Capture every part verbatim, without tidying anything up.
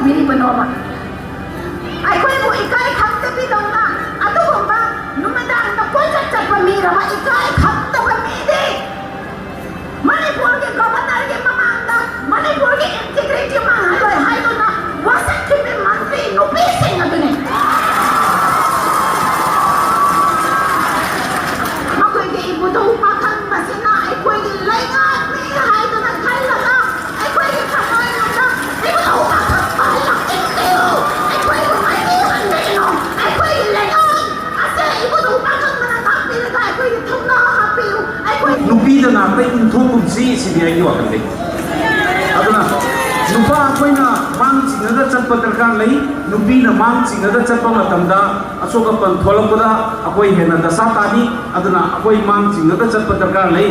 ꯃꯤꯅꯤꯕꯅꯣꯕ꯫ ꯑꯩꯈꯣꯏꯕꯨ ꯏꯀꯥꯏ ꯈꯪꯗꯕꯤꯗꯧꯅ ꯑꯗꯨꯒꯨꯝꯕ ꯅꯨꯃꯤꯗꯥꯡꯗ ꯀꯣꯏꯆꯠ ꯆꯠꯄ ꯃꯤꯔꯕ? ꯏꯀꯥꯏ ꯈꯪꯗꯕ ꯃꯤꯗꯤ ꯃꯅꯤꯄꯨꯔꯒꯤ ꯒꯣꯚꯔꯅꯔꯒꯤ ꯃꯃꯥꯡꯗ ꯃꯅꯤꯄꯨꯔꯒꯤ ꯏꯟꯇꯤꯒ꯭ꯔꯤꯇꯤ ꯃꯥꯡꯍꯜꯂꯣꯏ ꯍꯥꯏꯗꯨꯅ ꯋꯥꯁꯛꯈꯤꯕ ꯃꯟꯇ꯭ꯔꯤ ꯅꯨꯄꯤꯁꯤꯡ ꯑꯗꯨꯅꯤ꯫ ꯃꯈꯣꯏꯒꯤ ꯏꯕꯨꯙꯧ ꯄꯥꯈꯪꯕꯁꯤꯅ ꯑꯩꯈꯣꯏꯒꯤ ꯂꯩꯉꯥꯛꯅꯤ ꯍꯥꯏꯗꯨꯅ ꯈꯜꯂꯒ ꯑꯩꯈꯣꯏꯒꯤ ꯊꯃꯣꯏꯅꯨꯡꯗ ꯏꯕꯨꯙꯧ ꯄꯥꯈꯪꯕ ꯂꯥꯛꯄꯤꯌꯨ꯫ ꯑꯩꯈꯣꯏꯕꯨ ꯃꯥꯏꯊꯤ ꯍꯟꯕꯤꯌꯨ꯫ ꯑꯩꯈꯣꯏꯒꯤ ꯂꯩꯉꯥꯛ ꯑꯁꯦ ꯏꯕꯨꯙꯧ ꯄꯥꯈꯪꯕꯅ ꯂꯥꯛꯄꯤꯔꯒ ꯑꯩꯈꯣꯏꯒꯤ ꯊꯧꯅꯥ ꯍꯥꯞꯄꯤꯌꯨ꯫ ꯑꯩꯈꯣꯏ ꯅꯨꯄꯤꯗ ꯉꯥꯛꯇ ꯏꯟꯊꯣꯛꯀꯨꯝꯁꯤ ꯁꯤꯗꯤ ꯑꯩꯒꯤ ꯋꯥꯈꯜꯗꯤ꯫ ꯑꯗꯨꯅ ꯅꯨꯄꯥ ꯑꯩꯈꯣꯏꯅ ꯃꯥꯡ ꯆꯤꯡꯉꯒ ꯆꯠꯄ ꯗꯔꯀꯥꯔ ꯂꯩ꯫ ꯅꯨꯄꯤꯅ ꯃꯥꯡ ꯆꯤꯡꯉꯒ ꯆꯠꯄ ꯃꯇꯝꯗ ꯑꯁꯣꯛ ꯑꯄꯟ ꯊꯣꯛꯂꯛꯄꯗ ꯑꯩꯈꯣꯏ ꯍꯦꯟꯅ ꯗꯁꯥ ꯇꯥꯅꯤ꯫ ꯑꯗꯨꯅ ꯑꯩꯈꯣꯏ ꯃꯥꯡ ꯆꯤꯡꯉꯒ ꯆꯠꯄ ꯗꯔꯀꯥꯔ ꯂꯩ꯫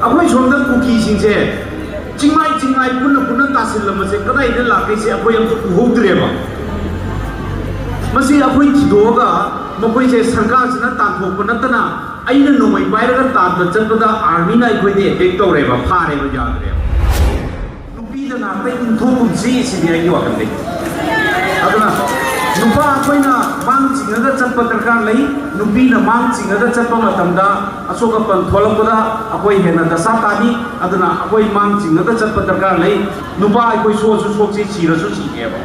ꯑꯩꯈꯣꯏ ꯁꯣꯝꯗ ꯀꯨꯀꯤꯁꯤꯡꯁꯦ ꯆꯤꯡꯃꯥꯏ ꯆꯤꯡꯃꯥꯏ ꯄꯨꯟꯅ ꯄꯨꯟꯅ ꯇꯥꯁꯤꯜꯂꯝꯕꯁꯦ ꯀꯗꯥꯏꯗ ꯂꯥꯛꯀꯦꯁꯦ ꯑꯩꯈꯣꯏ ꯑꯝꯇ ꯎꯍꯧꯗ꯭ꯔꯦꯕ꯫ ꯃꯁꯤ ꯑꯩꯈꯣꯏ ꯊꯤꯗꯣꯛꯑꯒ ꯃꯈꯣꯏꯁꯦ ꯁꯔꯀꯥꯔꯁꯤꯅ ꯇꯥꯟꯊꯣꯛꯄ ꯅꯠꯇꯅ ꯑꯩꯅ ꯅꯣꯡꯃꯩ ꯄꯥꯏꯔꯒ ꯇꯥꯟꯕ ꯆꯠꯄꯗ ꯑꯥꯔꯃꯤꯅ ꯑꯩꯈꯣꯏꯗ ꯑꯦꯇꯦꯛ ꯇꯧꯔꯦꯕ, ꯐꯥꯔꯦꯕ, ꯌꯥꯗ꯭ꯔꯦꯕ꯫ ꯅꯨꯄꯤꯗ ꯉꯥꯛꯇ ꯏꯟꯊꯣꯛꯀꯨꯝꯁꯤ ꯁꯤꯗꯤ ꯑꯩꯒꯤ ꯋꯥꯈꯜꯗꯤ꯫ ꯑꯗꯨꯅ ꯅꯨꯄꯥ ꯑꯩꯈꯣꯏꯅ ꯃꯥꯡ ꯆꯤꯡꯉꯒ ꯆꯠꯄ ꯗꯔꯀꯥꯔ ꯂꯩ꯫ ꯅꯨꯄꯤꯅ ꯃꯥꯡ ꯆꯤꯡꯉꯒ ꯆꯠꯄ ꯃꯇꯝꯗ ꯑꯁꯣꯛ ꯑꯄꯟ ꯊꯣꯛꯂꯛꯄꯗ ꯑꯩꯈꯣꯏ ꯍꯦꯟꯅ ꯗꯁꯥ ꯇꯥꯅꯤ꯫ ꯑꯗꯨꯅ ꯑꯩꯈꯣꯏ ꯃꯥꯡ ꯆꯤꯡꯉꯒ ꯆꯠꯄ ꯗꯔꯀꯥꯔ ꯂꯩ꯫ ꯅꯨꯄꯥ ꯑꯩꯈꯣꯏ ꯁꯣꯛꯑꯁꯨ ꯁꯣꯛꯁꯤ, ꯁꯤꯔꯁꯨ ꯁꯤꯒꯦꯕ꯫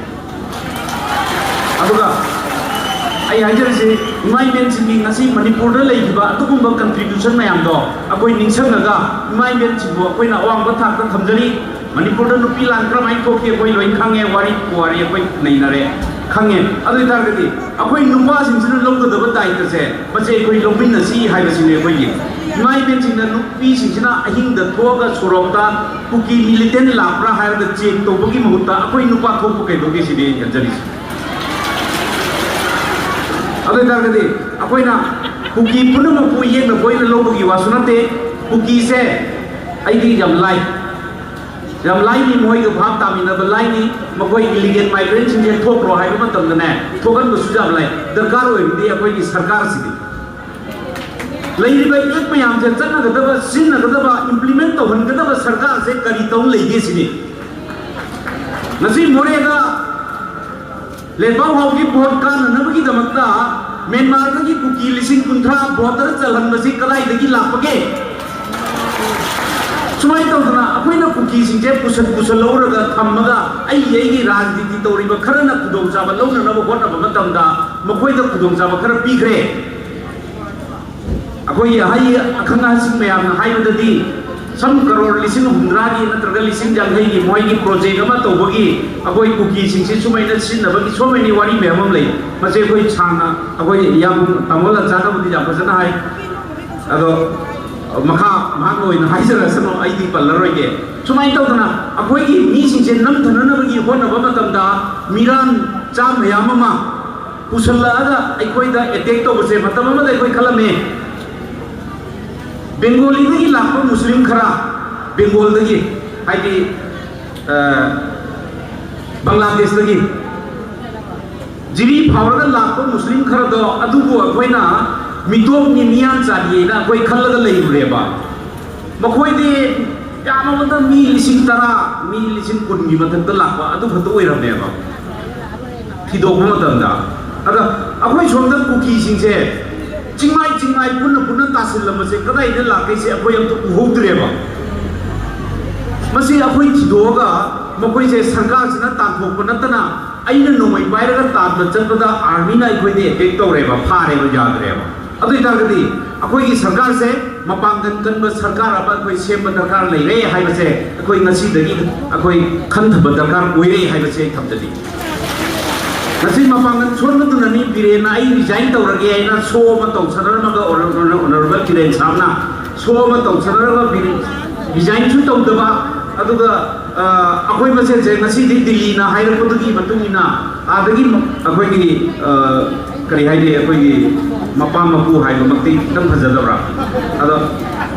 ꯑꯗꯨꯒ ꯑꯩ ꯍꯥꯏꯖꯔꯤꯁꯤ, ꯏꯃꯥ ꯏꯕꯦꯟꯁꯤꯡꯒꯤ ꯉꯁꯤ ꯃꯅꯤꯄꯨꯔꯗ ꯂꯩꯈꯤꯕ ꯑꯗꯨꯒꯨꯝꯕ ꯀꯟꯇ꯭ꯔꯤꯕ꯭ꯌꯨꯁꯟ ꯃꯌꯥꯝꯗꯣ ꯑꯩꯈꯣꯏ ꯅꯤꯡꯁꯤꯡꯉꯒ ꯏꯃꯥ ꯏꯕꯦꯟꯁꯤꯡꯕꯨ ꯑꯩꯈꯣꯏꯅ ꯑꯋꯥꯡꯕ ꯊꯥꯛꯇ ꯊꯝꯖꯔꯤ꯫ ꯃꯅꯤꯄꯨꯔꯗ ꯅꯨꯄꯤ ꯂꯥꯟ ꯀꯔꯝꯍꯥꯏꯅ ꯊꯣꯛꯈꯤ ꯑꯩꯈꯣꯏ ꯂꯣꯏ ꯈꯪꯉꯦ, ꯋꯥꯔꯤ ꯋꯥꯔꯤ ꯑꯩꯈꯣꯏ ꯅꯩꯅꯔꯦ, ꯈꯪꯉꯦ꯫ ꯑꯗꯨ ꯑꯣꯏ ꯇꯥꯔꯒꯗꯤ ꯑꯩꯈꯣꯏ ꯅꯨꯄꯥꯁꯤꯡꯁꯤꯅ ꯂꯧꯒꯗꯕ ꯗꯥꯏꯇꯁꯦ ꯃꯁꯤ ꯑꯩꯈꯣꯏ ꯂꯧꯃꯤꯟꯅꯁꯤ ꯍꯥꯏꯕꯁꯤꯅꯦ ꯑꯩꯈꯣꯏꯒꯤ꯫ ꯏꯃꯥ ꯏꯕꯦꯟꯁꯤꯡꯅ, ꯅꯨꯄꯤꯁꯤꯡꯁꯤꯅ ꯑꯍꯤꯡꯗ ꯊꯣꯛꯑꯒ ꯁꯣꯔꯣꯛꯇ ꯀꯨꯀꯤ ꯃꯤꯂꯤꯇꯦꯟ ꯂꯥꯛꯄ꯭ꯔꯥ ꯍꯥꯏꯔꯒ ꯆꯦꯛ ꯇꯧꯕꯒꯤ ꯃꯍꯨꯠꯇ ꯑꯩꯈꯣꯏ ꯅꯨꯄꯥ ꯊꯣꯛꯄ ꯀꯩꯗꯧꯒꯦ ꯁꯤꯅꯤ ꯑꯩꯅ ꯈꯟꯖꯔꯤꯁꯦ꯫ ꯑꯗꯨ ꯑꯣꯏ ꯇꯥꯔꯒꯗꯤ ꯑꯩꯈꯣꯏꯅ ꯀꯨꯀꯤ ꯄꯨꯝꯅꯃꯛꯄꯨ ꯌꯦꯛꯅꯕ ꯑꯣꯏꯅ ꯂꯧꯕꯒꯤ ꯋꯥꯁꯨ ꯅꯠꯇꯦ꯫ ꯀꯨꯀꯤꯁꯦ ꯑꯩꯗꯤ ꯌꯥꯝ ꯂꯥꯏ, ꯌꯥꯝ ꯂꯥꯏꯅꯤ, ꯃꯣꯏꯒ ꯚꯥꯞ ꯇꯥꯃꯤꯟꯅꯕ ꯂꯥꯏꯅꯤ꯫ ꯃꯈꯣꯏ ꯏꯂꯤꯒꯦꯜ ꯃꯥꯏꯒ꯭ꯔꯦꯟꯁꯤꯡꯁꯦ ꯊꯣꯛꯈ꯭ꯔꯣ ꯍꯥꯏꯕ ꯃꯇꯝꯗꯅꯦ, ꯊꯣꯛꯍꯟꯕꯁꯨ ꯌꯥꯝ ꯂꯥꯏ꯫ ꯗꯔꯀꯥꯔ ꯑꯣꯏꯕꯗꯤ ꯑꯩꯈꯣꯏꯒꯤ ꯁꯔꯀꯥꯔꯁꯤꯅꯤ꯫ ꯂꯩꯔꯤꯕ ꯑꯦꯛ ꯃꯌꯥꯝꯁꯦ ꯆꯠꯅꯒꯗꯕ, ꯁꯤꯖꯤꯟꯅꯒꯗꯕ, ꯏꯝꯄ꯭ꯂꯤꯃꯦꯟ ꯇꯧꯍꯟꯒꯗꯕ ꯁꯔꯀꯥꯔꯁꯦ ꯀꯔꯤ ꯇꯧ ꯂꯩꯒꯦ ꯁꯤꯅꯤ꯫ ꯉꯁꯤ ꯃꯣꯔꯦꯗ ꯂꯦꯟꯄꯥꯎ ꯍꯥꯎꯒꯤ ꯚꯣꯠ ꯀꯥꯟꯅꯅꯕꯒꯤꯗꯃꯛꯇ ꯃ꯭ꯌꯥꯟꯃꯥꯔꯗꯒꯤ ꯀꯨꯀꯤ ꯂꯤꯁꯤꯡ ꯀꯨꯟꯊ꯭ꯔꯥ ꯚꯣꯇꯔ ꯆꯜꯍꯟꯕꯁꯤ ꯀꯗꯥꯏꯗꯒꯤ ꯂꯥꯛꯄꯒꯦ? ꯁꯨꯃꯥꯏꯅ ꯇꯧꯗꯅ ꯑꯩꯈꯣꯏꯅ ꯀꯨꯀꯤꯁꯤꯡꯁꯦ ꯄꯨꯁꯟ ꯄꯨꯁꯜꯍꯧꯔꯒ ꯊꯝꯃꯒ ꯑꯩꯒꯤ ꯑꯩꯒꯤ ꯔꯥꯖꯅꯤꯇꯤ ꯇꯧꯔꯤꯕ ꯈꯔꯅ ꯈꯨꯗꯣꯡꯆꯥꯕ ꯂꯧꯅꯅꯕ ꯍꯣꯠꯅꯕ ꯃꯇꯝꯗ ꯃꯈꯣꯏꯗ ꯈꯨꯗꯣꯡꯆꯥꯕ ꯈꯔ ꯄꯤꯈ꯭ꯔꯦ꯫ ꯑꯩꯈꯣꯏꯒꯤ ꯑꯍꯩ ꯑꯈꯪ ꯑꯍꯩꯁꯤꯡ ꯃꯌꯥꯝꯅ ꯍꯥꯏꯕꯗꯗꯤ ꯁꯝ ꯀꯔꯣꯔ ꯂꯤꯁꯤꯡ ꯍꯨꯝꯗ꯭ꯔꯥꯒꯤ ꯅꯠꯇ꯭ꯔꯒ ꯂꯤꯁꯤꯡ ꯌꯥꯡꯈꯩꯒꯤ ꯃꯣꯏꯒꯤ ꯄ꯭ꯔꯣꯖꯦꯛ ꯑꯃ ꯇꯧꯕꯒꯤ ꯑꯩꯈꯣꯏ ꯀꯨꯀꯤꯁꯤꯡꯁꯤ ꯁꯨꯃꯥꯏꯅ ꯁꯤꯖꯤꯟꯅꯕꯒꯤ ꯁꯣꯝ ꯃꯅꯤ ꯋꯥꯔꯤ ꯃꯌꯥꯝ ꯑꯃ ꯂꯩ꯫ ꯃꯁꯤ ꯑꯩꯈꯣꯏ ꯁꯥꯡꯅ ꯑꯩꯈꯣꯏ ꯏꯌꯥꯝꯕ ꯇꯥꯃꯣ ꯂꯟꯆꯥꯅꯕꯨꯗꯤ ꯌꯥꯝ ꯐꯖꯅ ꯍꯥꯏ꯫ ꯑꯗꯣ ꯃꯈꯥ ꯃꯍꯥꯛꯅ ꯑꯣꯏꯅ ꯍꯥꯏꯖꯔꯁꯅꯨ, ꯑꯩꯗꯤ ꯄꯜꯂꯔꯣꯏꯒꯦ꯫ ꯁꯨꯃꯥꯏꯅ ꯇꯧꯗꯅ ꯑꯩꯈꯣꯏꯒꯤ ꯃꯤꯁꯤꯡꯁꯦ ꯅꯝꯊꯅꯅꯕꯒꯤ ꯍꯣꯠꯅꯕ ꯃꯇꯝꯗ ꯃꯤꯔꯥꯟ ꯆꯥ ꯃꯌꯥꯝ ꯑꯃ ꯄꯨꯁꯜꯂꯛꯑꯒ ꯑꯩꯈꯣꯏꯗ ꯑꯦꯇꯦꯛ ꯇꯧꯕꯁꯦ ꯃꯇꯝ ꯑꯃꯗ ꯑꯩꯈꯣꯏ ꯈꯜꯂꯝꯃꯦ꯫ ꯕꯦꯡꯒꯣꯂꯤꯗꯒꯤ ꯂꯥꯛꯄ ꯃꯨꯁꯂꯤꯝ ꯈꯔ, ꯕꯦꯡꯒꯣꯜꯗꯒꯤ, ꯍꯥꯏꯗꯤ ꯕꯪꯒ꯭ꯂꯥꯗꯦꯁꯇꯒꯤ ꯖꯤꯔꯤ ꯐꯥꯎꯔꯒ ꯂꯥꯛꯄ ꯃꯨꯁꯂꯤꯝ ꯈꯔꯗꯣ ꯑꯗꯨꯕꯨ ꯑꯩꯈꯣꯏꯅ ꯃꯤꯇꯣꯞꯅꯤ, ꯃꯤꯌꯥꯟ ꯆꯥꯅꯤꯅ ꯑꯩꯈꯣꯏ ꯈꯜꯂꯒ ꯂꯩꯔꯨꯔꯦꯕ꯫ ꯃꯈꯣꯏꯗꯤ ꯌꯥꯝꯃꯕꯗ ꯃꯤ ꯂꯤꯁꯤꯡ ꯇꯔꯥ, ꯃꯤ ꯂꯤꯁꯤꯡ ꯀꯨꯟꯒꯤ ꯃꯊꯛꯇ ꯂꯥꯛꯄ ꯑꯗꯨ ꯈꯛꯇ ꯑꯣꯏꯔꯝꯃꯦꯕ ꯊꯤꯗꯣꯛꯄ ꯃꯇꯝꯗ꯫ ꯑꯗ ꯑꯩꯈꯣꯏ ꯁꯣꯝꯗ ꯀꯨꯀꯤꯁꯤꯡꯁꯦ ꯆꯤꯡꯃꯥꯏ ꯆꯤꯡꯃꯥꯏ ꯄꯨꯟꯅ ꯄꯨꯟꯅ ꯇꯥꯁꯤꯜꯂꯝꯕꯁꯦ ꯀꯗꯥꯏꯗ ꯂꯥꯛꯀꯦꯁꯦ ꯑꯩꯈꯣꯏ ꯑꯝꯇ ꯎꯍꯧꯗ꯭ꯔꯦꯕ꯫ ꯃꯁꯤ ꯑꯩꯈꯣꯏ ꯊꯤꯗꯣꯛꯑꯒ ꯃꯈꯣꯏꯁꯦ ꯁꯔꯀꯥꯔꯁꯤꯅ ꯇꯥꯟꯊꯣꯛꯄ ꯅꯠꯇꯅ ꯑꯩꯅ ꯅꯣꯡꯃꯩ ꯄꯥꯏꯔꯒ ꯇꯥꯟꯕ ꯆꯠꯄꯗ ꯑꯥꯔꯃꯤꯅ ꯑꯩꯈꯣꯏꯗ ꯑꯦꯇꯦꯛ ꯇꯧꯔꯦꯕ, ꯐꯥꯔꯦꯕ, ꯌꯥꯗ꯭ꯔꯦꯕ꯫ ꯑꯗꯨ ꯑꯣꯏꯇꯥꯔꯒꯗꯤ ꯑꯩꯈꯣꯏꯒꯤ ꯁꯔꯀꯥꯔꯁꯦ ꯃꯄꯥꯡꯒꯜ ꯀꯟꯕ ꯁꯔꯀꯥꯔ ꯑꯃ ꯑꯩꯈꯣꯏ ꯁꯦꯝꯕ ꯗꯔꯀꯥꯔ ꯂꯩꯔꯦ ꯍꯥꯏꯕꯁꯦ ꯑꯩꯈꯣꯏ ꯉꯁꯤꯗꯒꯤ ꯑꯩꯈꯣꯏ ꯈꯟꯊꯕ ꯗꯔꯀꯥꯔ ꯑꯣꯏꯔꯦ ꯍꯥꯏꯕꯁꯦ ꯑꯩ ꯊꯝꯖꯅꯤꯡꯉꯤ꯫ ꯉꯁꯤ ꯃꯄꯥꯡꯒꯜ ꯁꯣꯟꯕꯗꯨꯅꯅꯤ ꯕꯤꯔꯦꯟꯅ ꯑꯩ ꯔꯤꯖꯥꯏꯟ ꯇꯧꯔꯒꯦ ꯍꯥꯏꯅ ꯁꯣ ꯑꯃ ꯇꯧꯁꯟꯅꯔꯝꯃꯒ ꯑꯣꯅꯔꯦꯕꯜ ꯀꯤꯔꯦꯟ ꯁꯥꯝꯅ ꯁꯣ ꯑꯃ ꯇꯧꯁꯟꯅꯔꯒ ꯔꯤꯖꯥꯏꯟꯁꯨ ꯇꯧꯗꯕ꯫ ꯑꯗꯨꯒ ꯑꯩꯈꯣꯏ ꯃꯁꯦꯟꯁꯦ ꯉꯁꯤꯗꯤ ꯗꯤꯜꯂꯤꯅ ꯍꯥꯏꯔꯛꯄꯗꯨꯒꯤ ꯃꯇꯨꯡ ꯏꯟꯅ ꯑꯥꯗꯒꯤ ꯑꯩꯈꯣꯏꯒꯤ ꯀꯔꯤ ꯍꯥꯏꯅꯤ, ꯑꯩꯈꯣꯏꯒꯤ ꯃꯄꯥ ꯃꯄꯨ ꯍꯥꯏꯕꯃꯛꯇꯤ ꯈꯤꯇꯪ ꯐꯖꯗꯕ꯭ꯔꯥ? ꯑꯗꯣ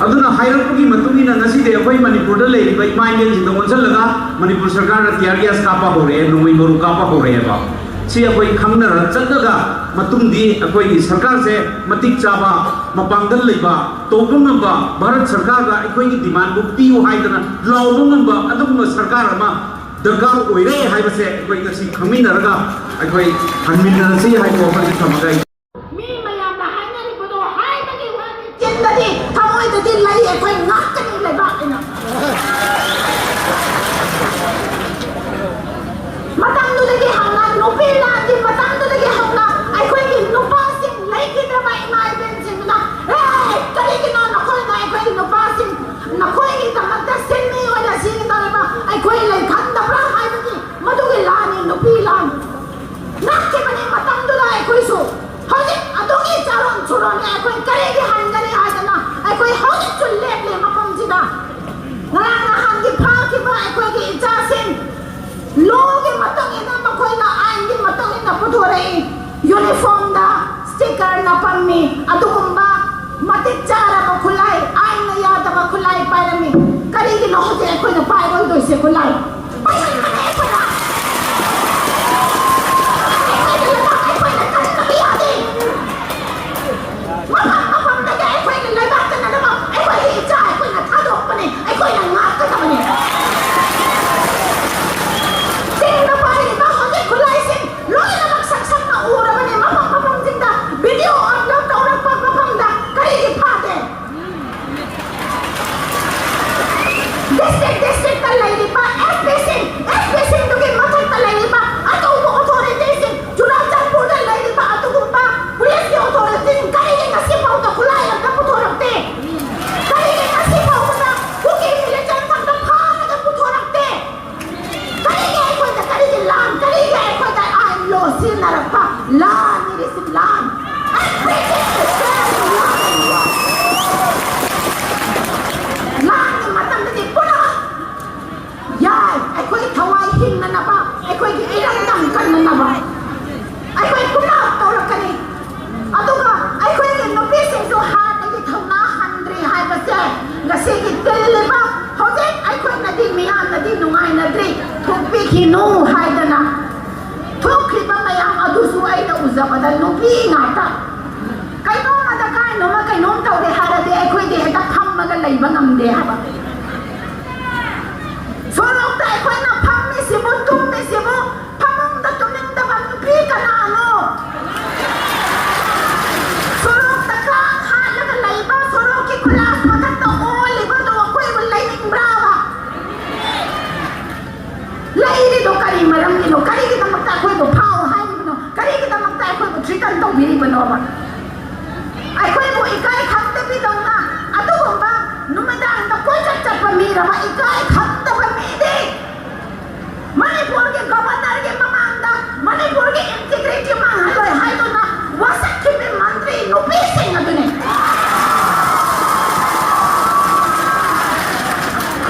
ꯑꯗꯨꯅ ꯍꯥꯏꯔꯛꯄꯒꯤ ꯃꯇꯨꯡ ꯏꯟꯅ ꯉꯁꯤꯗꯤ ꯑꯩꯈꯣꯏ ꯃꯅꯤꯄꯨꯔꯗ ꯂꯩꯔꯤꯕ ꯏꯃꯥ ꯏꯕꯦꯟꯁꯤꯡꯗ ꯑꯣꯟꯁꯤꯜꯂꯒ ꯃꯅꯤꯄꯨꯔ ꯁꯔꯀꯥꯔꯅ ꯇꯤꯌꯥꯔ ꯒ꯭ꯌꯥꯁ ꯀꯥꯞꯄ ꯍꯧꯔꯛꯑꯦ, ꯅꯣꯡꯃꯩ ꯃꯔꯨ ꯀꯥꯞꯄ ꯍꯧꯔꯛꯑꯦꯕ꯫ ꯁꯤ ꯑꯩꯈꯣꯏ ꯈꯪꯅꯔ ꯆꯠꯂꯒ ꯃꯇꯨꯡꯗꯤ ꯑꯩꯈꯣꯏꯒꯤ ꯁꯔꯀꯥꯔꯁꯦ ꯃꯇꯤꯛ ꯆꯥꯕ ꯃꯄꯥꯡꯒꯜ ꯂꯩꯕ, ꯇꯧꯕ ꯉꯝꯕ, ꯚꯥꯔꯠ ꯁꯔꯀꯥꯔꯗ ꯑꯩꯈꯣꯏꯒꯤ ꯗꯤꯃꯥꯟꯕꯨ ꯄꯤꯌꯨ ꯍꯥꯏꯗꯅ ꯂꯥꯎꯕ ꯉꯝꯕ ꯑꯗꯨꯒꯨꯝꯕ ꯁꯔꯀꯥꯔ ꯑꯃ ꯗꯔꯀꯥꯔ ꯑꯣꯏꯔꯦ ꯍꯥꯏꯕꯁꯦ ꯑꯩꯈꯣꯏ ꯉꯁꯤ ꯈꯪꯃꯤꯟꯅꯔꯒ ꯑꯩꯈꯣꯏ ꯍꯟꯃꯤꯟꯅꯔꯁꯤ ꯍꯥꯏꯕ ꯋꯥꯐꯝꯁꯤ ꯊꯝꯃꯒ ꯑꯩ ꯃꯤ ꯃꯌꯥꯝꯅ ꯍꯥꯏꯅꯔꯤꯕꯗꯣ ꯍꯥꯏꯕꯒꯤ ꯋꯥꯅꯤ, ꯆꯤꯟꯗꯗꯤ, ꯊꯃꯣꯏꯗꯗꯤ ꯂꯩ, ꯑꯩꯈꯣꯏ ꯉꯥꯛꯀꯅꯤ ꯂꯩꯕꯥꯛ ꯑꯣꯏꯅ꯫ ꯃꯇꯝꯗꯨꯗꯒꯤ ꯍꯧꯅ, ꯅꯨꯄꯤ ꯂꯥꯟꯒꯤ ꯃꯇꯝꯗꯨꯗꯒꯤ ꯍꯧꯅ ꯑꯩꯈꯣꯏꯒꯤ ꯅꯨꯄꯥꯁꯤꯡ ꯂꯩꯈꯤꯗ꯭ꯔꯕ ꯏꯃꯥ ꯏꯕꯦꯟꯁꯤꯡꯗꯨꯅ, "ꯑꯦ, ꯀꯔꯤꯒꯤꯅꯣ ꯅꯈꯣꯏꯅ ꯑꯩꯈꯣꯏꯒꯤ ꯅꯨꯄꯥꯁꯤꯡ ꯅꯈꯣꯏꯒꯤꯗꯃꯛꯇ ꯁꯤꯟꯃꯤ ꯑꯣꯏꯅ ꯁꯤꯒꯗꯧꯔꯤꯕ ꯑꯩꯈꯣꯏ ꯂꯩ ꯈꯪꯗꯕ꯭ꯔꯥ?" ꯍꯥꯏꯕꯒꯤ ꯃꯗꯨꯒꯤ ꯂꯥꯟꯅꯤ, ꯅꯨꯄꯤ ꯂꯥꯟ꯫ ꯉꯛꯈꯤꯕꯅꯤ ꯃꯇꯝꯗꯨꯗ ꯑꯩꯈꯣꯏꯁꯨ꯫ ꯍꯧꯖꯤꯛ ꯑꯗꯨꯒꯤ ꯆꯥꯔꯣꯟ ꯁꯨꯔꯣꯟꯅꯤ ꯑꯩꯈꯣꯏ ꯀꯔꯤꯒꯤ ꯍꯟꯒꯅꯤ ꯍꯥꯏꯗꯅ ꯑꯩꯈꯣꯏ ꯍꯧꯖꯤꯛꯁꯨ ꯂꯦꯞꯂꯤ ꯃꯐꯝꯁꯤꯗ꯫ ꯉꯔꯥꯡ ꯅꯍꯥꯟꯒꯤ ꯐꯥꯈꯤꯕ ꯑꯩꯈꯣꯏꯒꯤ ꯏꯆꯥꯁꯤꯡ ꯂꯣꯒꯤ ꯃꯇꯨꯡ ꯏꯟꯅ ꯃꯈꯣꯏꯅ ꯑꯥꯏꯟꯒꯤ ꯃꯇꯨꯡ ꯏꯟꯅ ꯄꯨꯊꯣꯔꯛꯏ꯫ ꯌꯨꯅꯤꯐꯣꯔꯝꯗ ꯁ꯭ꯇꯤꯀꯔ ꯅꯞꯄꯝꯃꯤ꯫ ꯑꯗꯨꯒꯨꯝꯕ ꯃꯇꯤꯛ ꯆꯥꯔꯕ ꯈꯨꯠꯂꯥꯏ, ꯑꯥꯏꯟꯅ ꯌꯥꯗꯕ ꯈꯨꯠꯂꯥꯏ ꯄꯥꯏꯔꯝꯃꯤ꯫ ꯀꯔꯤꯒꯤꯅꯣ ꯍꯧꯖꯤꯛ ꯑꯩꯈꯣꯏꯅ ꯄꯥꯏꯔꯣꯏꯗꯣꯏꯁꯦ ꯈꯨꯠꯂꯥꯏ? ꯄꯥꯏꯍꯟꯕꯅꯦ ꯑꯩꯈꯣꯏꯅ꯫ ꯑꯩꯈꯣꯏꯅ ꯂꯩꯕꯥꯛ ꯑꯩꯈꯣꯏꯅ ꯀꯟꯗꯕ ꯌꯥꯗꯦ꯫ ꯃꯐꯝ ꯃꯐꯝꯗꯒꯤ ꯑꯩꯈꯣꯏꯒꯤ ꯂꯩꯕꯥꯛꯇ ꯅꯠꯇꯕ ꯑꯩꯈꯣꯏꯒꯤ ꯏꯆꯥ ꯑꯩꯈꯣꯏꯅ ꯊꯥꯗꯣꯛꯄꯅꯤ, ꯑꯩꯈꯣꯏꯅ ꯉꯥꯛꯀꯗꯕꯅꯤ꯫ ꯆꯤꯡꯗ ꯄꯥꯏꯔꯤꯕ ꯍꯧꯖꯤꯛ ꯈꯨꯠꯂꯥꯏꯁꯤꯡ ꯂꯣꯏꯅꯃꯛ ꯁꯛ ꯁꯛꯅ ꯎꯔꯕꯅꯤ꯫ ꯃꯐꯝ ꯃꯐꯝꯁꯤꯡꯗ ꯚꯤꯗꯤꯑꯣ ꯑꯞꯂꯣꯗ ꯇꯧꯔꯛꯄ ꯃꯐꯝꯗ ꯀꯔꯤꯒꯤ ꯐꯥꯗꯦ? ꯗꯤꯁꯇ꯭ꯔꯤꯛ ꯗꯤꯁꯇ꯭ꯔꯤꯛꯇ ꯂꯩꯔꯤꯕ ꯑꯦꯁ ꯄꯤꯁꯤꯡ, ꯑꯦꯁ ꯄꯤꯁꯤꯡꯗꯨꯒꯤ ꯃꯊꯛꯇ ꯂꯩꯔꯤꯕ ꯑꯆꯧꯕ ꯑꯣꯊꯣꯔꯤꯇꯤꯁꯤꯡ, ꯆꯨꯔꯥꯆꯥꯟꯄꯨꯔꯗ ꯂꯩꯔꯤꯕ ꯑꯗꯨꯒꯨꯝꯕ ꯄꯨꯂꯤꯁꯀꯤ ꯑꯣꯊꯣꯔꯤꯇꯤꯁꯤꯡ ꯀꯔꯤꯒꯤ ꯉꯁꯤ ꯐꯥꯎꯗ ꯈꯨꯠꯂꯥꯏ ꯑꯝꯇ ꯄꯨꯊꯣꯔꯛꯇꯦ? ꯀꯔꯤꯒꯤ ꯉꯁꯤ ꯐꯥꯎꯕꯗ ꯀꯨꯀꯤ ꯃꯤꯂꯤꯇꯦꯟ ꯑꯝꯇ ꯐꯥꯔꯒ ꯄꯨꯊꯣꯔꯛꯇꯦ? ꯀꯔꯤꯒꯤ ꯑꯩꯈꯣꯏꯗ, ꯀꯔꯤꯒꯤ ꯂꯥꯟ, ꯀꯔꯤꯒꯤ ꯑꯩꯈꯣꯏꯗ ꯑꯥꯏꯟ ꯂꯣ ꯁꯤꯖꯤꯟꯅꯔꯛꯄ? ꯂꯥꯟꯅꯤ, this is ꯂꯥꯟ꯫ Everything is there in line. ꯂꯥꯟꯒꯤ ꯃꯇꯝꯗꯗꯤ ꯄꯨꯔꯥ ꯌꯥꯏ, ꯑꯩꯈꯣꯏ ꯊꯋꯥꯏ ꯍꯤꯡꯅꯅꯕ, ꯑꯩꯈꯣꯏꯒꯤ ꯏꯔꯝꯗꯝ ꯀꯟꯅꯅꯕ ꯑꯩꯈꯣꯏ ꯄꯨꯝꯅꯃꯛ ꯇꯧꯔꯛꯀꯅꯤ꯫ ꯑꯗꯨꯒ ꯑꯩꯈꯣꯏꯒꯤ ꯅꯨꯄꯤꯁꯤꯡꯁꯨ ꯍꯥꯟꯅꯒꯤ ꯊꯧꯅꯥ ꯍꯟꯗ꯭ꯔꯤ ꯍꯥꯏꯕꯁꯦ ꯉꯁꯤꯒꯤ ꯇꯤꯜꯂꯤꯕ, ꯍꯧꯖꯤꯛ ꯑꯩꯈꯣꯏꯅꯗꯤ, ꯃꯤꯌꯥꯝꯅꯗꯤ ꯅꯨꯡꯉꯥꯏꯅꯗ꯭ꯔꯤ, ꯊꯣꯛꯄꯤꯈꯤꯅꯨ ꯍꯥꯏꯗꯅ ꯊꯣꯛꯈ꯭ꯔꯤꯕ ꯃꯌꯥꯝ ꯑꯗꯨꯁꯨ ꯑꯩꯅ ꯎꯖꯕꯗ ꯅꯨꯄꯤ ꯉꯥꯛꯇ꯫ ꯀꯩꯅꯣꯝꯃꯗ ꯀꯥꯏꯅꯣꯝꯃ ꯀꯩꯅꯣꯝ ꯇꯧꯔꯦ ꯍꯥꯏꯔꯗꯤ ꯑꯩꯈꯣꯏꯗꯤ ꯍꯦꯛꯇ ꯐꯝꯃꯒ ꯂꯩꯕ ꯉꯝꯗꯦ ꯍꯥꯏꯕ꯫ ꯁꯣꯔꯣꯛꯇ ꯑꯩꯈꯣꯏꯅ ꯐꯝꯃꯤ, ꯇꯨꯝꯃꯤꯁꯤꯕꯨ ꯐꯃꯨꯡꯗ ꯇꯨꯝꯅꯤꯡꯗꯕ ꯅꯨꯄꯤ ꯀꯅꯥꯅꯣ? ꯁꯣꯔꯣꯛꯇ ꯀꯥꯡ ꯍꯥꯠꯂꯒ ꯂꯩꯕ, ꯁꯣꯔꯣꯛꯀꯤ ꯈꯨꯂꯥꯁ ꯃꯊꯛꯇ ꯑꯣꯜꯂꯤꯕꯗꯣ ꯑꯩꯈꯣꯏꯕꯨ ꯂꯩꯅꯤꯡꯕ꯭ꯔꯥꯕ? ꯂꯩꯔꯤꯗꯣ ꯀꯔꯤ ꯃꯔꯝꯒꯤꯅꯣ? ꯀꯔꯤꯒꯤꯗꯃꯛꯇ ꯑꯩꯈꯣꯏꯕꯨ ꯐꯥꯎ ꯍꯥꯏꯔꯤꯕꯅꯣ? ꯀꯔꯤꯒꯤꯗꯃꯛꯇ ꯑꯩꯈꯣꯏꯕꯨ threaten ꯇꯧꯕꯤꯔꯤꯕꯅꯣꯕ? ꯑꯩꯈꯣꯏꯕꯨ ꯏꯀꯥꯏ ꯈꯪꯗꯕꯤꯗꯧꯅ ꯑꯗꯨꯒꯨꯝꯕ ꯅꯨꯃꯤꯗꯥꯡꯗ ꯀꯣꯏꯆꯠ ꯆꯠꯄ ꯃꯤꯔꯕ? ꯏꯀꯥꯏ ꯈꯪꯗꯕ ꯃꯤꯗꯤ ꯃꯅꯤꯄꯨꯔꯒꯤ ꯒꯣꯕꯔꯅꯔꯒꯤ ꯃꯃꯥꯡꯗ ꯃꯅꯤꯄꯨꯔꯒꯤ integrity ꯃꯥꯡꯍꯜꯂꯣꯏ ꯍꯥꯏꯗꯨꯅ ꯋꯥꯁꯛꯈꯤꯕꯤ ꯃꯟꯇ꯭ꯔꯤ ꯅꯨꯄꯤꯁꯤꯡ ꯑꯗꯨꯅꯤ꯫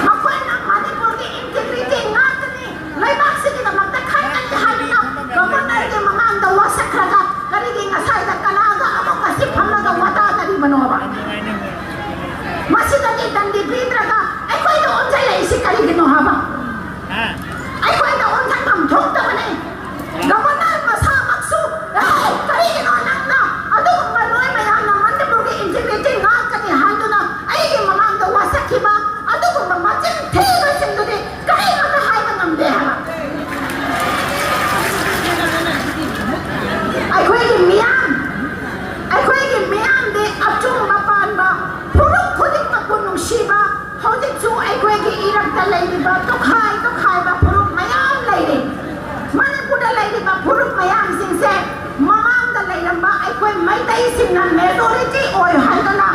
ꯃꯈꯣꯏꯅ ꯃꯅꯤꯄꯨꯔꯒꯤ integrity ꯉꯥꯛꯀꯅꯤ, ꯂꯩꯕꯥꯛꯁꯤꯒꯤꯗꯃꯛꯇ ꯈꯟꯒꯅꯤ ꯍꯥꯏꯗꯨꯅ ꯒꯣꯕꯔꯅꯔꯒꯤ ꯃꯃꯥꯡꯗ ꯋꯥꯁꯛꯈ꯭ꯔꯒ ꯀꯔꯤꯒꯤ ꯉꯁꯥꯏꯗ ꯀꯅꯥꯒ ꯑꯃꯨꯛ ꯉꯁꯤ ꯐꯝꯂꯒ ꯋꯥꯇꯥꯅꯔꯤꯕꯅꯣꯕ? ꯃꯁꯤꯗꯒꯤ ꯗꯟꯗꯤ ꯄꯤꯗ꯭ꯔꯒ ꯑꯩꯈꯣꯏꯗ ꯑꯣꯟꯁꯤꯜꯂꯛꯏꯁꯤ ꯀꯔꯤꯒꯤꯅꯣ ꯍꯥꯏꯕ? ꯑꯩꯈꯣꯏꯗ ꯑꯣꯟꯁꯤꯟꯐꯝ ꯊꯣꯛꯇꯕꯅꯤ꯫ ꯒꯕꯔꯅꯔ ꯃꯁꯥꯃꯛꯁꯨ, "ꯑꯦ, ꯀꯔꯤꯒꯤꯅꯣ ꯅꯪꯅ ꯑꯗꯨꯒꯨꯝꯕ ꯅꯣꯏ ꯃꯌꯥꯝꯅ ꯃꯅꯤꯄꯨꯔꯒꯤ integrity ꯉꯥꯛꯀꯅꯤ ꯍꯥꯏꯗꯨꯅ ꯑꯩꯒꯤ ꯃꯃꯥꯡꯗ ꯋꯥꯁꯛꯈꯤꯕ ꯑꯗꯨꯒꯨꯝꯕ ꯃꯆꯤꯟ ꯊꯤꯕꯁꯤꯡꯗꯨꯗꯤ ꯀꯔꯤꯃꯠꯇ ꯍꯥꯏꯕ ꯉꯝꯗꯦ?" ꯍꯥꯏꯕ꯫ ꯑꯩꯈꯣꯏꯒꯤ ꯃꯤꯌꯥꯝ, ꯑꯩꯈꯣꯏꯒꯤ ꯃꯤꯌꯥꯝꯗꯤ ꯑꯆꯨꯝꯕ ꯄꯥꯟꯕ, ꯐꯨꯔꯨꯞ ꯈꯨꯗꯤꯡꯃꯛꯄꯨ ꯅꯨꯡꯁꯤꯕ, ꯍꯧꯖꯤꯛꯁꯨ ꯑꯩꯈꯣꯏꯒꯤ ꯏꯔꯛꯇ ꯂꯩꯔꯤꯕ ꯇꯣꯈꯥꯏ ꯇꯣꯈꯥꯏꯕ ꯐꯨꯔꯨꯞ ꯃꯌꯥꯝ ꯂꯩꯔꯤ꯫ ꯃꯅꯤꯄꯨꯔꯗ ꯂꯩꯔꯤꯕ ꯐꯨꯔꯨꯞ ꯃꯌꯥꯝꯁꯤꯡꯁꯦ ꯃꯃꯥꯡꯗ ꯂꯩꯔꯝꯕ ꯑꯩꯈꯣꯏ ꯃꯩꯇꯩꯁꯤꯡꯅ majority ꯑꯣꯏ ꯍꯥꯏꯗꯅ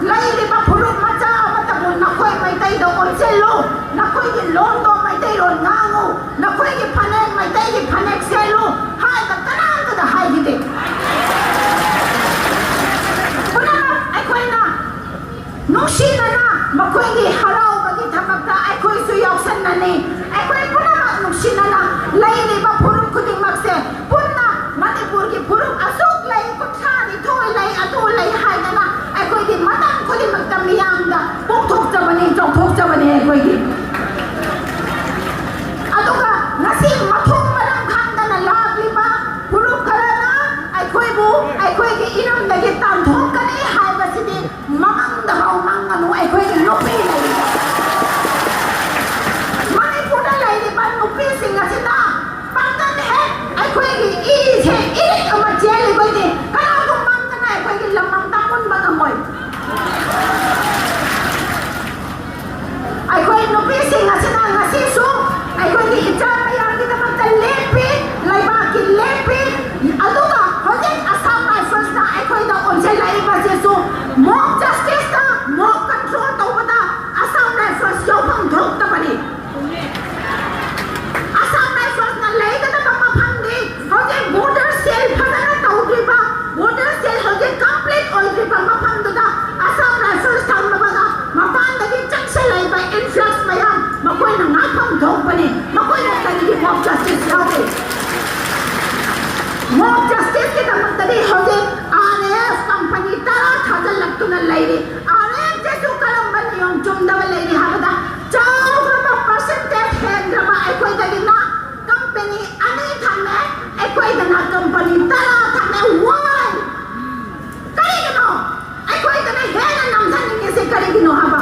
ꯂꯩꯔꯤꯕ ꯐꯨꯔꯨꯞ ꯃꯆꯥ ꯑꯃꯠꯇꯕꯨ "ꯅꯈꯣꯏ ꯃꯩꯇꯩꯗ ꯑꯣꯟꯁꯤꯜꯂꯨ, ꯅꯈꯣꯏꯒꯤ ꯂꯣꯟꯗꯣ ꯃꯩꯇꯩꯂꯣꯟ ꯉꯥꯡꯉꯨ, ꯅꯈꯣꯏꯒꯤ ꯐꯅꯦꯛ ꯃꯩꯇꯩꯒꯤ ꯐꯅꯦꯛ ꯁꯦꯠꯂꯨ" ꯍꯥꯏꯕ ꯀꯅꯥꯝꯇꯗ ꯍꯥꯏꯈꯤꯗꯦ꯫ ꯄꯨꯝꯅꯃꯛ ꯑꯩꯈꯣꯏꯅ ꯅꯨꯡꯁꯤꯅꯅ ꯃꯈꯣꯏꯒꯤ ꯍꯔꯥꯎꯕꯒꯤ ꯊꯕꯛꯇ ꯑꯩꯈꯣꯏꯁꯨ ꯌꯥꯎꯁꯟꯅꯅꯤ꯫ ꯑꯩꯈꯣꯏ ꯄꯨꯝꯅꯃꯛ ꯅꯨꯡꯁꯤꯅꯅ ꯂꯩꯔꯤꯕ ꯐꯨꯔꯨꯞ ꯈꯨꯗꯤꯡꯃꯛꯁꯦ ꯄꯨꯟꯅ ꯃꯅꯤꯄꯨꯔꯒꯤ ꯐꯨꯔꯨꯞ ꯑꯁꯨꯛ ꯂꯩ, ꯀꯨꯟꯊ꯭ꯔꯥ ꯅꯤꯊꯣꯏ ꯂꯩ, ꯑꯗꯨ ꯂꯩ ꯍꯥꯏꯗꯅ ꯑꯩꯈꯣꯏꯗꯤ ꯃꯇꯝ ꯈꯨꯗꯤꯡꯃꯛꯇ ꯃꯤꯌꯥꯝꯗ ꯄꯣꯛꯊꯣꯛꯆꯕꯅꯤ, ꯆꯥꯎꯊꯣꯛꯆꯕꯅꯤ ꯑꯩꯈꯣꯏꯒꯤ꯫ ꯑꯗꯨꯒ ꯉꯁꯤ ꯃꯊꯣꯡ ꯃꯔꯝ ꯈꯪꯗꯅ ꯂꯥꯛꯂꯤꯕ ꯐꯨꯔꯨꯞ ꯈꯔꯅ ꯑꯩꯈꯣꯏꯕꯨ ꯑꯩꯈꯣꯏꯒꯤ ꯏꯔꯝꯗꯒꯤ ꯇꯥꯟꯊꯣꯛꯀꯅꯤ ꯍꯥꯏꯕꯁꯤꯗꯤ ꯃꯃꯪꯗ ꯐꯥꯎ ꯃꯪꯒꯅꯨ꯫ ꯑꯩꯈꯣꯏꯒꯤ ꯅꯨꯄꯤ ꯂꯩꯔꯤꯕ, ꯃꯅꯤꯄꯨꯔꯗ ꯂꯩꯔꯤꯕ ꯅꯨꯄꯤꯁꯤꯡ ꯑꯩꯈꯣꯏꯒꯤ ꯏꯁꯦ ꯏꯔꯤꯛ ꯑꯃ ꯆꯦꯜꯂꯤꯕꯩꯅꯦ꯫ ꯀꯅꯥꯒꯨꯝꯕ ꯑꯝꯇꯅ ꯑꯩꯈꯣꯏꯒꯤ ꯂꯝ ꯑꯝꯇ ꯃꯨꯟꯕ ꯉꯝꯃꯣꯏ꯫ ꯑꯩꯈꯣꯏ ꯅꯨꯄꯤꯁꯤꯡ ꯑꯁꯤꯅ ꯉꯁꯤꯁꯨ ꯑꯩꯈꯣꯏꯒꯤ ꯏꯆꯥ ꯃꯌꯥꯝꯒꯤꯗꯃꯛꯇ ꯂꯦꯞꯄꯤ, ꯂꯩꯕꯥꯛꯀꯤ ꯂꯦꯞꯄꯤ꯫ ꯑꯗꯨꯒ ꯍꯧꯖꯤꯛ ꯑꯁꯥꯝ ꯔꯥꯏꯐꯜꯁꯅ ꯑꯩꯈꯣꯏꯗ ꯑꯣꯟꯁꯤꯜꯂꯛꯏꯕꯁꯤꯁꯨ mock justiceꯇ, mock control ꯇꯧꯕꯗ ꯑꯁꯥꯝ ꯔꯥꯏꯐꯜꯁ ꯌꯥꯎꯐꯝ ꯊꯣꯛꯇꯕꯅꯤ꯫ ꯑꯁꯥꯝ ꯔꯥꯏꯐꯜꯁꯅ ꯂꯩꯒꯗꯕ ꯃꯐꯝꯗꯤ ꯍꯧꯖꯤꯛ border seal ꯐꯖꯅ ꯇꯧꯗ꯭ꯔꯤꯕ, border seal ꯍꯧꯖꯤꯛ complete ꯑꯣꯏꯗ꯭ꯔꯤꯕ ꯃꯐꯝꯗꯨꯗ ꯑꯁꯥꯝ ꯔꯥꯏꯐꯜꯁ ꯊꯝꯂꯕꯒ ꯃꯄꯥꯟꯗꯒꯤ ꯆꯪꯁꯤꯜꯂꯛꯏꯕ influx ꯃꯌꯥꯝ ꯃꯈꯣꯏꯅ ꯉꯥꯛꯐꯝ ꯊꯣꯛꯄꯅꯤ꯫ ꯃꯈꯣꯏꯅ ꯀꯔꯤꯒꯤ mock justice ꯌꯥꯎꯔꯤ? Mock justiceꯀꯤꯗꯃꯛꯇꯗꯤ ꯍꯧꯖꯤꯛ RAF company ꯇꯔꯥ ꯊꯥꯖꯤꯜꯂꯛꯇꯨꯅ ꯂꯩꯔꯤ꯫ RAFꯁꯤꯁꯨ ꯀꯔꯝꯕ ꯅꯤꯌꯣꯝ ꯆꯨꯝꯗꯕ ꯂꯩꯔꯤ ꯍꯥꯏꯕꯗ, ꯆꯥꯎꯈ꯭ꯔꯕ percentage ꯍꯦꯟꯈ꯭ꯔꯕ ꯑꯩꯈꯣꯏꯗꯒꯤꯅ company ꯑꯅꯤ ꯊꯝꯃꯦ, ꯑꯩꯈꯣꯏꯗꯅ company ꯇꯔꯥ ꯊꯝꯃꯦ꯫ Why? ꯀꯔꯤꯒꯤꯅꯣ? ꯑꯩꯈꯣꯏꯗꯅ ꯍꯦꯟꯅ ꯅꯝꯊꯅꯤꯡꯉꯤꯁꯦ ꯀꯔꯤꯒꯤꯅꯣ ꯍꯥꯏꯕ?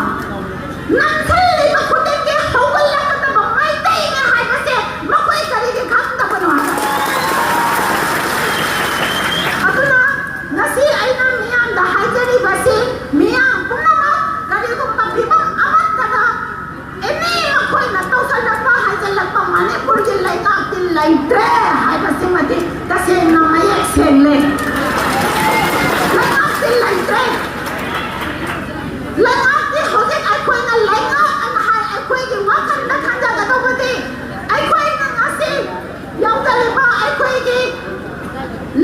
ꯅꯝꯊꯜꯂꯤꯕ ꯈꯨꯗꯤꯡꯒꯤ ꯍꯧꯒꯠꯂꯛꯀꯗꯕ ꯃꯩꯇꯩꯅꯦ ꯍꯥꯏꯕꯁꯦ ꯃꯈꯣꯏ ꯀꯔꯤꯒꯤ ꯈꯪꯗꯕꯅꯣ ꯍꯥꯏꯕ? ꯑꯗꯨꯅ ꯉꯁꯤ ꯑꯩꯅ ꯃꯤꯌꯥꯝꯗ ꯍꯥꯏꯖꯔꯤꯕꯁꯤ, ꯃꯤꯌꯥꯝ ꯄꯨꯝꯅꯃꯛ ꯀꯔꯤꯒꯨꯝꯕ ꯐꯤꯕꯝ ꯑꯃꯠꯇꯗ ꯑꯦꯅꯤ ꯃꯈꯣꯏꯅ ꯇꯧꯁꯜꯂꯛꯄ ꯍꯥꯏꯖꯜꯂꯛꯄ ꯃꯅꯤꯄꯨꯔꯒꯤ ꯂꯩꯉꯥꯛꯇꯤ ꯂꯩꯇ꯭ꯔꯦ ꯍꯥꯏꯕꯁꯤꯃꯗꯤ ꯇꯁꯦꯡꯅ ꯃꯌꯦꯛ ꯁꯦꯡꯂꯦ꯫ ꯂꯩꯉꯥꯛꯇꯤ ꯂꯩꯇ꯭ꯔꯦ꯫ ꯂꯩꯉꯥꯛꯇꯤ ꯍꯧꯖꯤꯛ ꯑꯩꯈꯣꯏꯅ ꯂꯩꯉꯥꯛ ꯑꯅ ꯍꯥꯏ ꯑꯩꯈꯣꯏꯒꯤ ꯋꯥꯈꯜꯗ ꯈꯟꯖꯒꯗꯧꯕꯗꯤ ꯑꯩꯈꯣꯏꯅ ꯉꯁꯤ ꯌꯧꯖꯔꯤꯕ ꯑꯩꯈꯣꯏꯒꯤ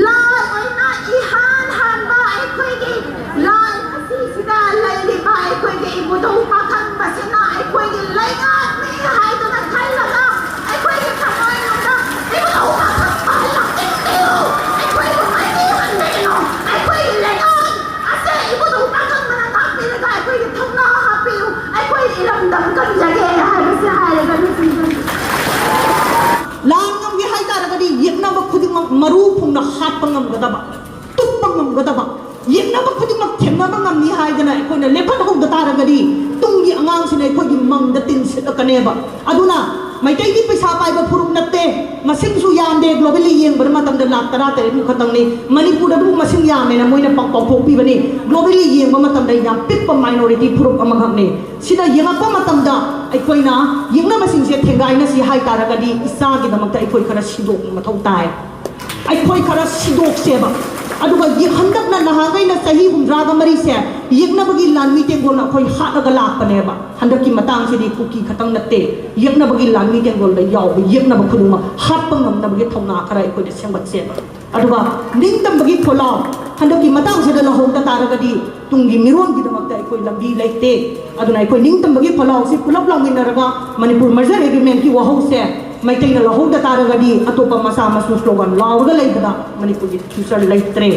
ꯂꯥꯏ ꯑꯣꯏꯅ ꯏꯍꯥꯟ ꯍꯥꯟꯕ ꯑꯩꯈꯣꯏꯒꯤ ꯂꯥꯏ ꯑꯁꯤꯁꯤꯗ ꯂꯩꯔꯤꯕ ꯑꯩꯈꯣꯏꯒꯤ ꯏꯕꯨꯙꯧ ꯄꯥꯈꯪꯕꯁꯤꯅ ꯑꯩꯈꯣꯏꯒꯤ ꯂꯩꯉꯥꯛꯅꯤ ꯍꯥꯏꯗꯨꯅ ꯈꯜꯂꯒ ꯑꯩꯈꯣꯏꯒꯤ ꯊꯃꯣꯏꯅꯨꯡꯗ ꯏꯕꯨꯙꯧ ꯄꯥꯈꯪꯕ ꯂꯥꯛꯄꯤꯌꯨ, ꯑꯩꯈꯣꯏꯕꯨ ꯃꯥꯏꯊꯤ ꯍꯟꯕꯤꯌꯨ, ꯑꯩꯈꯣꯏꯒꯤ ꯂꯩꯉꯥꯛ ꯑꯁꯦ ꯏꯕꯨꯙꯧ ꯄꯥꯈꯪꯕꯅ ꯉꯥꯛꯄꯤꯔꯒ ꯑꯩꯈꯣꯏꯒꯤ ꯊꯧꯅꯥ ꯍꯥꯞꯄꯤꯌꯨ, ꯑꯩꯈꯣꯏ ꯏꯔꯝꯗꯝ ꯀꯟꯖꯒꯦ ꯍꯥꯏꯕꯁꯦ ꯍꯥꯏꯔꯒ ꯂꯣꯏꯁꯤꯟꯖꯒꯦ꯫ ꯂꯥꯟ ꯉꯝꯒꯦ ꯍꯥꯏꯇꯥꯔꯒꯗꯤ ꯌꯦꯛꯅꯕ ꯈꯨꯗꯤꯡꯃꯛ ꯃꯔꯨ ꯐꯨꯡꯅ ꯍꯥꯠꯄ ꯉꯝꯒꯗꯕ, ꯇꯨꯞꯄ ꯉꯝꯒꯗꯕ, ꯌꯦꯛꯅꯕ ꯈꯨꯗꯤꯡꯃꯛ ꯊꯦꯡꯅꯕ ꯉꯝꯅꯤ ꯍꯥꯏꯗꯅ ꯑꯩꯈꯣꯏꯅ ꯂꯦꯞꯍꯟꯍꯧꯗ ꯇꯥꯔꯒꯗꯤ ꯇꯨꯡꯒꯤ ꯑꯉꯥꯡꯁꯤꯅ ꯑꯩꯈꯣꯏꯒꯤ ꯃꯪꯗ ꯇꯤꯟ ꯁꯤꯠꯂꯛꯀꯅꯦꯕ꯫ ꯑꯗꯨꯅ ꯃꯩꯇꯩꯗꯤ ꯄꯩꯁꯥ ꯄꯥꯏꯕ ꯐꯨꯔꯨꯞ ꯅꯠꯇꯦ, ꯃꯁꯤꯡꯁꯨ ꯌꯥꯝꯗꯦ꯫ ꯒ꯭ꯂꯣꯕꯦꯜꯂꯤ ꯌꯦꯡꯕ ꯃꯇꯝꯗ ꯂꯥꯛ ꯇꯔꯥ ꯇꯔꯦꯠꯃꯨꯛ ꯈꯛꯇꯪꯅꯤ꯫ ꯃꯅꯤꯄꯨꯔꯗꯕꯨ ꯃꯁꯤꯡ ꯌꯥꯝꯃꯦꯅ ꯃꯣꯏꯅ ꯄꯥꯎꯊꯣꯛꯄꯤꯕꯅꯤ꯫ ꯒ꯭ꯂꯣꯕꯦꯜꯂꯤ ꯌꯦꯡꯕ ꯃꯇꯝꯗ ꯌꯥꯝ ꯄꯤꯛꯄ ꯃꯥꯏꯅꯣꯔꯤꯇꯤ ꯐꯨꯔꯨꯞ ꯑꯃꯈꯛꯅꯤ꯫ ꯁꯤꯗ ꯌꯦꯡꯉꯛꯄ ꯃꯇꯝꯗ ꯑꯩꯈꯣꯏꯅ ꯌꯦꯛꯅꯕꯁꯤꯡꯁꯦ ꯊꯦꯡꯒꯥꯏꯅꯁꯤ ꯍꯥꯏ ꯇꯥꯔꯒꯗꯤ ꯏꯆꯥꯒꯤꯗꯃꯛꯇ ꯑꯩꯈꯣꯏ ꯈꯔ ꯁꯤꯗꯣꯛꯄ ꯃꯊꯧ ꯇꯥꯏ꯫ ꯑꯩꯈꯣꯏ ꯈꯔ ꯁꯤꯗꯣꯛꯁꯦꯕ꯫ ꯑꯗꯨꯒ ꯍꯟꯗꯛꯅ ꯅꯍꯥꯟꯈꯩꯅ ꯆꯍꯤ ꯍꯨꯝꯗ꯭ꯔꯥꯒ ꯃꯔꯤꯁꯦ ꯌꯦꯛꯅꯕꯒꯤ ꯂꯥꯟꯃꯤ ꯇꯦꯡꯒꯣꯜꯅ ꯑꯩꯈꯣꯏ ꯍꯥꯠꯂꯒ ꯂꯥꯛꯄꯅꯦꯕ꯫ ꯍꯟꯗꯛꯀꯤ ꯃꯇꯥꯡꯁꯤꯗꯤ ꯀꯨꯀꯤ ꯈꯛꯇꯪ ꯅꯠꯇꯦ, ꯌꯦꯛꯅꯕꯒꯤ ꯂꯥꯟꯃꯤ ꯇꯦꯡꯒꯣꯜꯗ ꯌꯥꯎꯕ ꯌꯦꯛꯅꯕ ꯈꯨꯗꯤꯡꯃꯛ ꯍꯥꯠꯄ ꯉꯝꯅꯕꯒꯤ ꯊꯧꯅꯥ ꯈꯔ ꯑꯩꯈꯣꯏꯗ ꯁꯦꯝꯒꯠꯁꯦꯕ꯫ ꯑꯗꯨꯒ ꯅꯤꯡꯇꯝꯕꯒꯤ ꯈꯣꯜꯂꯥꯎ ꯍꯟꯗꯛꯀꯤ ꯃꯇꯥꯡꯁꯤꯗ ꯂꯧꯍꯧꯗ ꯇꯥꯔꯒꯗꯤ ꯇꯨꯡꯒꯤ ꯃꯤꯔꯣꯟꯒꯤꯗꯃꯛꯇ ꯑꯩꯈꯣꯏ ꯂꯝꯕꯤ ꯂꯩꯇꯦ꯫ ꯑꯗꯨꯅ ꯑꯩꯈꯣꯏ ꯅꯤꯡꯇꯝꯕꯒꯤ ꯈꯣꯜꯂꯥꯎꯁꯤ ꯄꯨꯂꯞ ꯂꯥꯎꯃꯤꯟꯅꯔꯒ ꯃꯅꯤꯄꯨꯔ ꯃꯔꯖꯔ ꯑꯦꯒ꯭ꯔꯤꯃꯦꯟꯒꯤ ꯋꯥꯍꯧꯁꯦ ꯃꯩꯇꯩꯅ ꯂꯧꯍꯧꯗ ꯇꯥꯔꯒꯗꯤ ꯑꯇꯣꯞꯄ ꯃꯆꯥ ꯃꯁꯨ ꯁ꯭ꯂꯣꯒꯥꯟ ꯂꯥꯎꯔꯒ ꯂꯩꯕꯗ ꯃꯅꯤꯄꯨꯔꯒꯤ ꯐ꯭ꯌꯨꯆꯔ ꯂꯩꯇ꯭ꯔꯦ꯫